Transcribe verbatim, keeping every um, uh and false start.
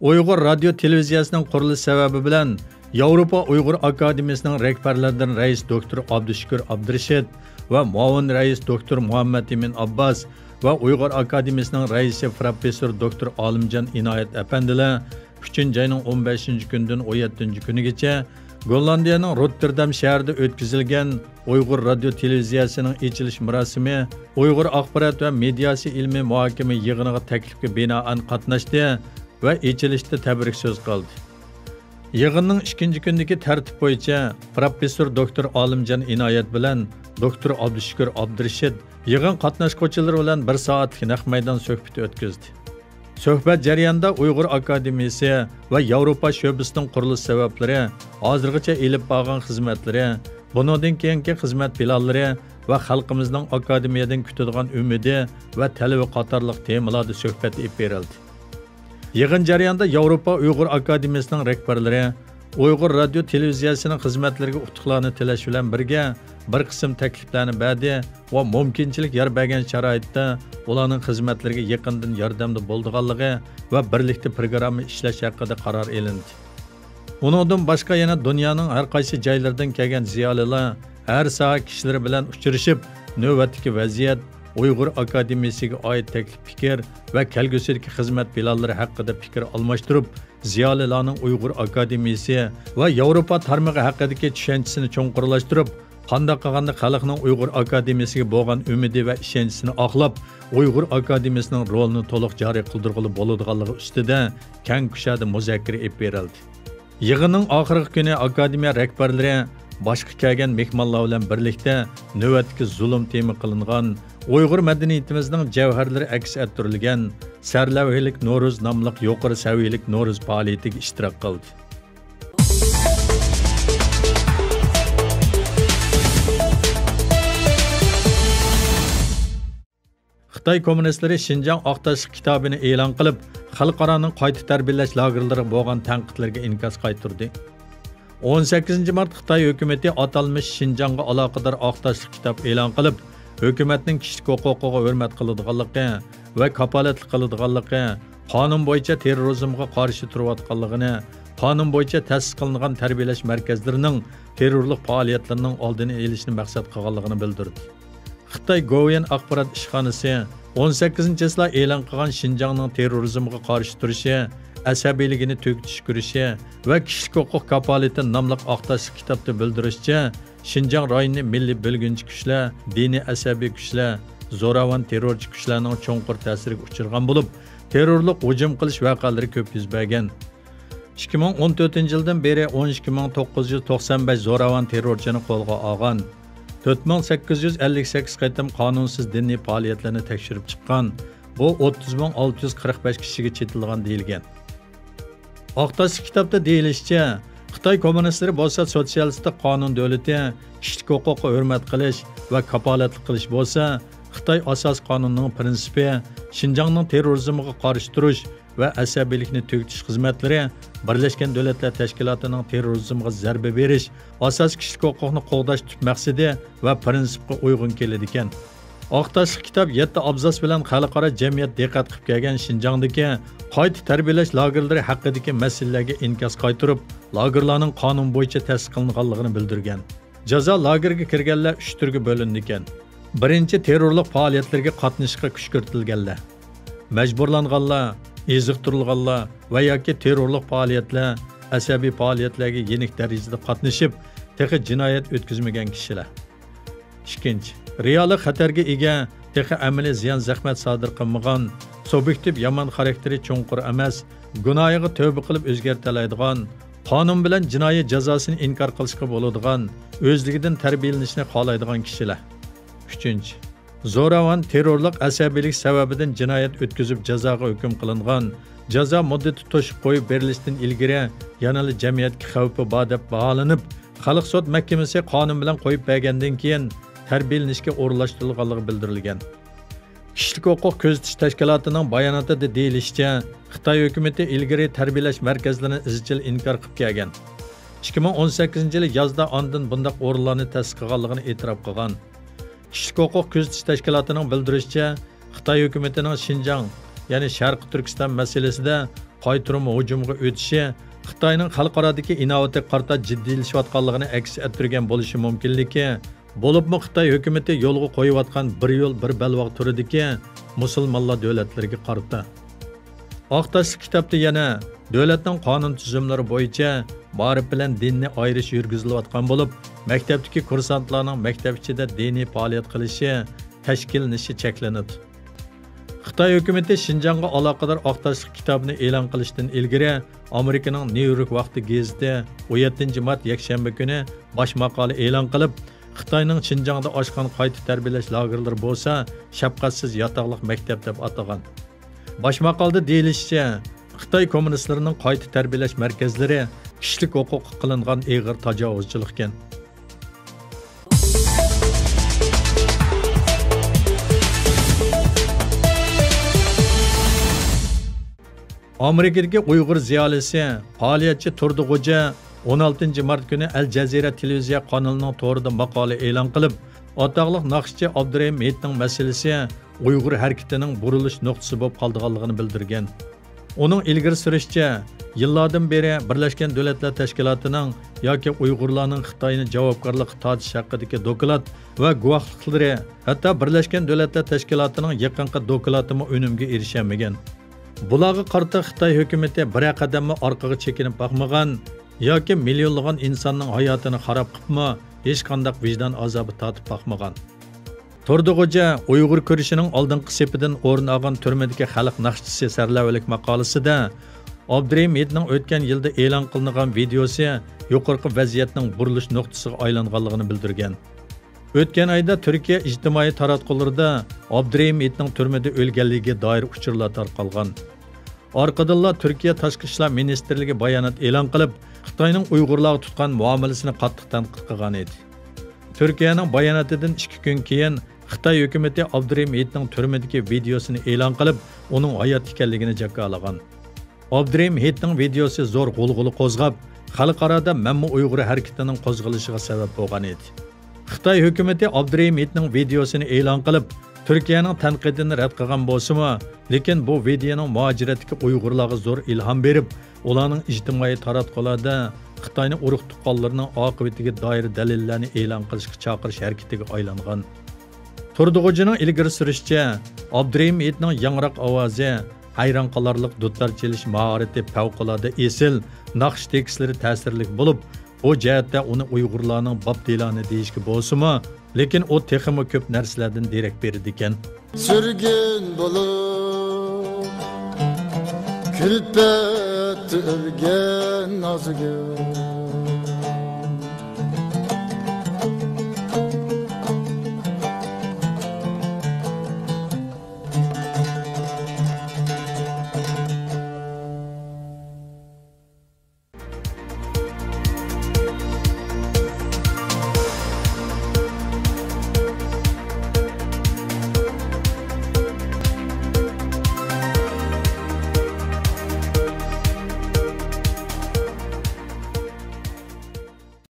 ئۇيغۇر رادىيو تېلېۋىزىيەسىنىڭ قۇرۇلۇش سەۋەبى بىلەن ياۋروپا ئۇيغۇر ئاكادېمىيىسىنىڭ رەھبەرلىرىدىن رەئىس دوكتور ئابدۇشۈكۈر ئابدۇرېشىت ۋە مۇئاۋىن رەئىس دوكتور مۇھەممەت ئىمىن ئابباس ۋە ئۇيغۇر ئاكادېمىيىسىنىڭ رەئىسى پروفېسسور دوكتور ئالىمجان ئىنايەت ئەپەندىلەر ئۈچىنچى ئاينىڭ ئون بەشىنچى كۈنىدىن ئون يەتتىنچى كۈنىگىچە گوللاندىيەنىڭ روتتېردام شەھىرىدە ئۆتكۈزۈلگەن ئۇيغۇر رادىيو تېلېۋىزىيەسىنىڭ ئېچىلىش مۇراسىمى، ئۇيغۇر ئاخبارات ۋە مېدىياسى ئىلمىي مۇھاكىمە يىغىنىغا تەكلىپكە بىنائەن قاتناشتى ۋە ئېچىلىشتا تەبرىك سۆز قىلدى. يىغىننىڭ ئىككىنچى كۈنىدىكى تەرتىپ بويىچە پروفېسسور دوكتور ئالىمجان ئىنايەت بىلەن دوكتور ئابدۇشۈكۈر ئابدۇرېشىت يىغىن قاتناشقۇچىلىرى بىلەن بىر سائەتلىك نەق مەيدان سۆھبىتى ئۆتكۈزدى. سۆھبەت جەريانىدا ئۇيغۇر ئاكادېمىيىسى ۋە ياۋروپا شۆبىسىنىڭ قۇرۇلۇش سەۋەبلىرى، ھازىرغىچە ئېلىپ بارغان خىزمەتلىرى، بۇنىڭدىن كېيىنكى خىزمەت پىلانلىرى ۋە خەلقىمىزنىڭ ئاكادېمىيەدىن كۈتىدىغان ئۈمىدى ۋە تەلىپى قاتارلىق تېمىلاردا سۆھبەت ئېلىپ بېرىلدى. يىغىن جەريانىدا ياۋروپا ئۇيغۇر ئاكادېمىيىسىنىڭ رەھبەرلىرى ئۇيغۇر رادىيو تېلېۋىزىيەسىنىڭ خىزمەتلىرىگە ئۇتۇقلارنى تىلەش بىلەن بىرگە، بىر قىسىم تەكلىپلەرنى بەردى ۋە مۇمكىنچىلىك يار بەرگەن شارائىتتا ئۇلارنىڭ خىزمەتلىرىگە يېقىندىن ياردەمدە بولىدىغانلىقى ۋە بىرلىكتە پروگرامما ئىشلەش ھەققىدە قارار ئېلىندى. ئۇنىڭدىن باشقا يەنە دۇنيانىڭ ھەر قايسى جايلىرىدىن كەلگەن زىيالىيلار ھەر ساھە كىشىلىرى بىلەن ئۇچرىشىپ، نۆۋەتتىكى ۋەزىيەت، ئۇيغۇر ئاكادېمىيىسىگە ئائىت تەكلىپ پىكىر ۋە كەلگۈسىدىكى خىزمەت پىلانلىرى ھەققىدە پىكىر ئالماشتۇرۇپ، زىيالىيلارنىڭ ئۇيغۇر ئاكادېمىيىسى ۋە ياۋروپا تارمىقى ھەققىدىكى چۈشەنچىسىنى چوڭقۇرلاشتۇرۇپ، قانداق قىلغاندا خەلقنىڭ ئۇيغۇر ئاكادېمىيىسىگە بولغان ئۈمىدى ۋە ئىشەنچىسىنى ئاقلاپ، ئۇيغۇر ئاكادېمىيىسىنىڭ رولىنى تولۇق جارى قىلدۇرغىلى بولىدىغانلىقى ئۈستىدە كەڭ كۇشادە مۇزاكىرە ئېلىپ بېرىلدى. يىغىننىڭ ئاخىرقى كۈنى ئاكادېمىيە رەھبەرلىرى باشقا كەلگەن مېھمانلار بىلەن بىرلىكتە نۆۋەتتىكى زۇلۇم تېما قىلىنغان، ئۇيغۇر مەدەنىيىتىمىزنىڭ جەۋھەرلىرى ئەكس ئەتتۈرۈلگەن سەرلەۋھىلىك نورۇز ناملىق يۇقىرى سەۋىيەلىك نورۇز پائالىيىتىگە ئىشتىراك قىلدى. خىتاي كوممۇنىستلىرى شىنجاڭ ئاق تاشلىق كىتابىنى ئېلان قىلىپ، خەلقئارانىڭ قايتا تەربىيەلەش لاگېرلىرىغا بولغان تەنقىدلىرىگە ئىنكاس قايتۇردى. ئون سەككىزىنچى مارت خىتاي ھۆكۈمىتى ئاتالمىش شىنجاڭغا ئالاقىدار ئاق تاشلىق كىتاب ئېلان قىلىپ، ھۆكۈمەتنىڭ كىشىلىك ھوقۇقىغا ھۆرمەت قىلىدىغانلىقى، ۋاكالەتلىك قىلىدىغانلىقى، قانۇن بويىچە تېررورىزمغا قارشى تۇرۇۋاتقانلىقىنى، قانۇن بويىچە تەسىس قىلىنغان تەربىيەلەش مەركەزلىرىنىڭ تېررورلۇق پائالىيەتلىرىنىڭ ئالدىنى ئېلىشنى مەقسەت قىلغانلىقىنى بىلدۈردى. خىتاي گوۋۇيۈەن ئاخبارات ئىشخانىسى ئون سەككىزىنچى چېسلا ئېلان قىلغان شىنجاڭنىڭ تېررورىزمغا قارشى تۇرۇشى، ئەسەبىيلىكىنى تۈگىتىش كۈرىشى ۋە كىشىلىك ھوقۇق كاپالىتى ناملىق ئاق تاشلىق كىتابتا بىلدۈرۈشىچە، شىنجاڭ رايونى مىللىي بۆلگۈنچى كۈچلەر، دىنىي ئەسەبىي كۈچلەر، زوراۋان تېررورچى كۈچلەرنىڭ چوڭقۇر تەسىرىگە ئۇچرىغان بولۇپ، تېررورلۇق ھۇجۇم قىلىش ۋەقەلىرى كۆپ يۈز بەرگەن. ئىككى مىڭ ئون تۆتىنچى يىلدىن بېرى ئون ئىككى مىڭ توققۇز يۈز توقسان بەش زوراۋان تېررورچىنى قولغا ئالغان. تۆت مىڭ سەككىز يۈز ئەللىك سەككىز قېتىم قانۇنسىز دىنىي پائالىيەتلەرنى تەكشۈرۈپ چىققان. بۇ ئوتتۇز مىڭ ئالتە يۈز قىرىق بەش كىشىگە چېتىلغان دېيىلگەن. ئاق تاشلىق كىتابتا دېيىلىشىچە، خىتاي كوممۇنىستلىرى بولسا سوتسىيالىستىك قانۇن دۆلىتى، كىشىلىك ھوقۇققا ھۆرمەت قىلىش ۋە كاپالەتلىك قىلىش بولسا، خىتاي ئاساسىي قانۇنىنىڭ پىرىنسىپى، شىنجاڭنىڭ تېررورىزمغا قارشى تۇرۇش ۋە ئەسەبىيلىكنى تۈگىتىش خىزمەتلىرى بىرلەشكەن دۆلەتلەر تەشكىلاتىنىڭ تېررورىزمغا زەربە بېرىش، ئاساسىي كىشىلىك ھوقۇقنى قوغداش تۈپ مەقسىتى ۋە پىرىنسىپقا ئۇيغۇن كېلىدىكەن. ئاق تاشلىق كىتاب يەتتە ئابزاس بىلەن خەلقئارا جەمئىيەت دىققەت قىلىپ كەلگەن شىنجاڭدىكى قايتا تەربىيەلەش لاگېرلىرى ھەققىدىكى مەسىلىلەرگە ئىنكاس قايتۇرۇپ، لاگېرلارنىڭ قانۇن بويىچە تەسىس قىلىنغانلىقىنى بىلدۈرگەن. جازا لاگېرىغا كىرگەنلەر ئۈچ تۈرگە بۆلۈنىدىكەن. بىرىنچى، تېررورلۇق پائالىيەتلىرىگە قاتنىشىشقا كۈشكۈرتۈلگەنلەر، مەجبۇرلانغانلار، ئېزىقتۇرۇلغانلار ۋە ياكى تېررورلۇق پائالىيەتلەر، ئەسەبىي پائالىيەتلەرگە يېنىك دەرىجىدە قاتنىشىپ، تېخى جىنايەت ئۆتكۈزمىگەن كىشىلەر. ئىككىنچى، رېئاللىق خەتەرگە ئىگە، تېخى ئەمەلىي زىيان زەخمەت سادىر قىلمىغان، سۇبيېكتىپ يامان خاراكتېرى چوڭقۇر ئەمەس، گۇناھىغا تۆبە قىلىپ ئۆزگەرتەلەيدىغان، قانۇن بىلەن جىنايى جازاسىنى ئىنكار قىلىشقا بولىدىغان، ئۆزلۈكىدىن تەربىيەلىنىشنى خالايدىغان كىشىلەر. ئۈچىنچى، زوراۋان، تېررورلۇق، ئەسەبىيلىك سەۋەبىدىن جىنايەت ئۆتكۈزۈپ جازاغا ھۆكۈم قىلىنغان، جازا مۇددىتى توشۇپ قويۇپ بېرىلىشتىن ئىلگىرى يەنىلا جەمئىيەتكە خەۋپى بار دەپ باھالىنىپ، خەلق سوت مەھكىمىسى قانۇن بىلەن قويۇپ بەرگەندىن كېيىن تەربىيەلىنىشكە ئورۇنلاشتۇرۇلغانلىقى بىلدۈرۈلگەن. كىشىلىك ھوقۇق كۆزىتىش تەشكىلاتىنىڭ باياناتىدا دېيىلىشىچە، خىتاي ھۆكۈمىتى ئىلگىرى تەربىيەلەش مەركەزلىرىنى ئىزچىل ئىنكار قىلىپ كەلگەن. ئىككى مىڭ ئون سەككىزىنچى يىلى يازدا ئاندىن بۇنداق ئورۇنلارنى تەسىس قىلغانلىقىنى ئېتىراپ قىلغان. كىشىلىك ھوقۇق كۆزىتىش تەشكىلاتىنىڭ بىلدۈرۈشىچە، خىتاي ھۆكۈمىتىنىڭ شىنجاڭ، يەنى شەرقىي تۈركىستان مەسىلىسىدە قايتۇرما ھۇجۇمغا ئۆتۈشى خىتاينىڭ خەلقئارادىكى ئىناۋىتىگە قارىتا جىددىيلىشىۋاتقانلىقىنى ئەكس ئەتتۈرگەن بولۇشى مۇمكىنلىكى، بولۇپمۇ خىتاي ھۆكۈمىتى يولغا قويۇۋاتقان بىر يول، بىر بەلباغ تۈرىدىكى مۇسۇلمانلار دۆلەتلىرىگە قارىتا. ئاق تاشلىق كىتابتا يەنە دۆلەتنىڭ قانۇن تۈزۈملىرى بويىچە مائارىپ بىلەن دىننى ئايرىش يۈرگۈزۈلۈۋاتقان بولۇپ، مەكتەپتىكى كۇرسانتلارنىڭ مەكتەپ ئىچىدە دىنىي پائالىيەت قىلىشى، تەشكىللىنىشى چەكلىنىدۇ. خىتاي ھۆكۈمىتى شىنجاڭغا ئالاقىدار ئاق تاشلىق كىتابنى ئېلان قىلىشتىن ئىلگىرى، ئامېرىكىنىڭ نيۇ يورك ۋاقتى گېزىتى ئون يەتتىنچى مارت يەكشەنبە كۈنى باش ماقالە ئېلان قىلىپ، خىتاينىڭ شىنجاڭدا ئاچقان قايتا تەربىيەلەش لاگېرلىرى بولسا شەپقەتسىز ياتاقلىق مەكتەپ دەپ ئاتىغان. باش ماقالىدا دېيىلىشىچە، خىتاي كوممۇنىستلىرىنىڭ قايتا تەربىيەلەش مەركەزلىرى كىشىلىك ھوقۇققا قىلىنغان ئېغىر تاجاۋۇزچىلىقكەن. ئامېرىكىدىكى ئۇيغۇر زىيالىيسى، پائالىيەتچى تۇردى غوجا ئون ئالتىنچى مارت كۈنى ئەل جەزىرە تېلېۋىزىيە قانىلىنىڭ تورىدا ماقالە ئېلان قىلىپ، ئاتاقلىق ناخشىچى ئابدۇرېھىم ھېيتنىڭ مەسىلىسى ئۇيغۇر ھەرىكىتىنىڭ بۇرۇلۇش نۇقتىسى بولۇپ قالىدىغانلىقىنى بىلدۈرگەن. ئۇنىڭ ئىلگىرى سۈرۈشىچە، يىللاردىن بېرى بىرلەشكەن دۆلەتلەر تەشكىلاتىنىڭ ياكى ئۇيغۇرلارنىڭ خىتاينى جاۋابكارلىققا تارتىش ھەققىدىكى دوكلات ۋە گۇۋاھلىقلىرى، ھەتتا بىرلەشكەن دۆلەتلەر تەشكىلاتىنىڭ يېقىنقى دوكلاتىمۇ ئۈنۈمگە ئېرىشەلمىگەن. بۇلارغا قارىتا خىتاي ھۆكۈمىتى بىرەر قەدەممۇ ئارقىغا چېكىنىپ باقمىغان ياكى مىليونلىغان ئىنساننىڭ ھاياتىنى خاراب قىلىپمۇ، ھېچقانداق ۋىجدان ئازابى تارتىپ باقمىغان. تۇردى غوجا ئۇيغۇر كۈرىشىنىڭ ئالدىنقى سېپىدىن ئورۇن ئالغان تۈرمىدىكى خەلق ناخشىچىسى سەرلەۋھىلىك ماقالىسىدە، ئابدۇرېھىم ھېيتنىڭ ئۆتكەن يىلدا ئېلان قىلىنغان ۋىدېئوسى يۇقىرىقى ۋەزىيەتنىڭ بۇرۇلۇش نۇقتىسىغا ئايلانغانلىقىنى بىلدۈرگەن. ئۆتكەن ئايدا تۈركىيە ئىجتىمائىي تاراتقۇلىرىدا ئابدۇرېھىم ھېيتنىڭ تۈرمىدە ئۆلگەنلىكىگە دائىر ئۇچۇرلار تارقالغان. ئارقىدىنلا تۈركىيە تاشقى ئىشلار مىنىستىرلىكى بايانات ئېلان قىلىپ، خىتاينىڭ ئۇيغۇرلارغا تۇتقان مۇئامىلىسىنى قاتتىق تەنقىد قىلغان ئىدى. تۈركىيەنىڭ باياناتىدىن ئىككى كۈن كېيىن، خىتاي ھۆكۈمىتى ئابدۇرېھىم ھېيتنىڭ تۈرمىدىكى ۋىدېئوسىنى ئېلان قىلىپ، ئۇنىڭ ھايات ئىكەنلىكىنى جاكارلىغان. ئابدۇرېھىم ھېيتنىڭ ۋىدېئوسى زور غۇلغۇلا قوزغاپ، خەلقئارادا مەنمۇ ئۇيغۇر ھەرىكىتىنىڭ قوزغىلىشىغا سەۋەب بولغان ئىدى. خىتاي ھۆكۈمىتى ئابدۇرېھىم ھېيتنىڭ ۋىدېئوسىنى ئېلان قىلىپ، تۈركىيەنىڭ تەنقىدىنى رەت قىلغان بولسىمۇ، لېكىن بۇ ۋىدېئونىڭ مۇھاجىرەتتىكى ئۇيغۇرلارغا زور ئىلھام بېرىپ، ئۇلارنىڭ ئىجتىمائىي تاراتقۇلاردا خىتاينى ئۇرۇق تۇغقانلىرىنىڭ ئاقىۋىتىگە دائىر دەلىللەرنى ئېلان قىلىشقا چاقىرىش ھەرىكىتىگە ئايلانغان. تۇردى غوجىنىڭ ئىلگىرى سۈرۈشىچە، ئابدۇرېھىم ھېيتنىڭ ياڭراق ئاۋازى، ھەيران قالارلىق دۇتار چېلىش ماھارىتى پەۋقۇلئاددە ئېسىل، ناخشا تېكىستلىرى تەسىرلىك بولۇپ، بۇ جەھەتتە ئۇنى ئۇيغۇرلارنىڭ باب دىلانى دېيىشكە بولسىمۇ، لېكىن ئۇ تېخىمۇ كۆپ نەرسىلەردىن دېرەك بېرىدىكەن. سۈرگۈن بولۇپ، كۈلپەتتە ئۆلگەن نازۇگۈل.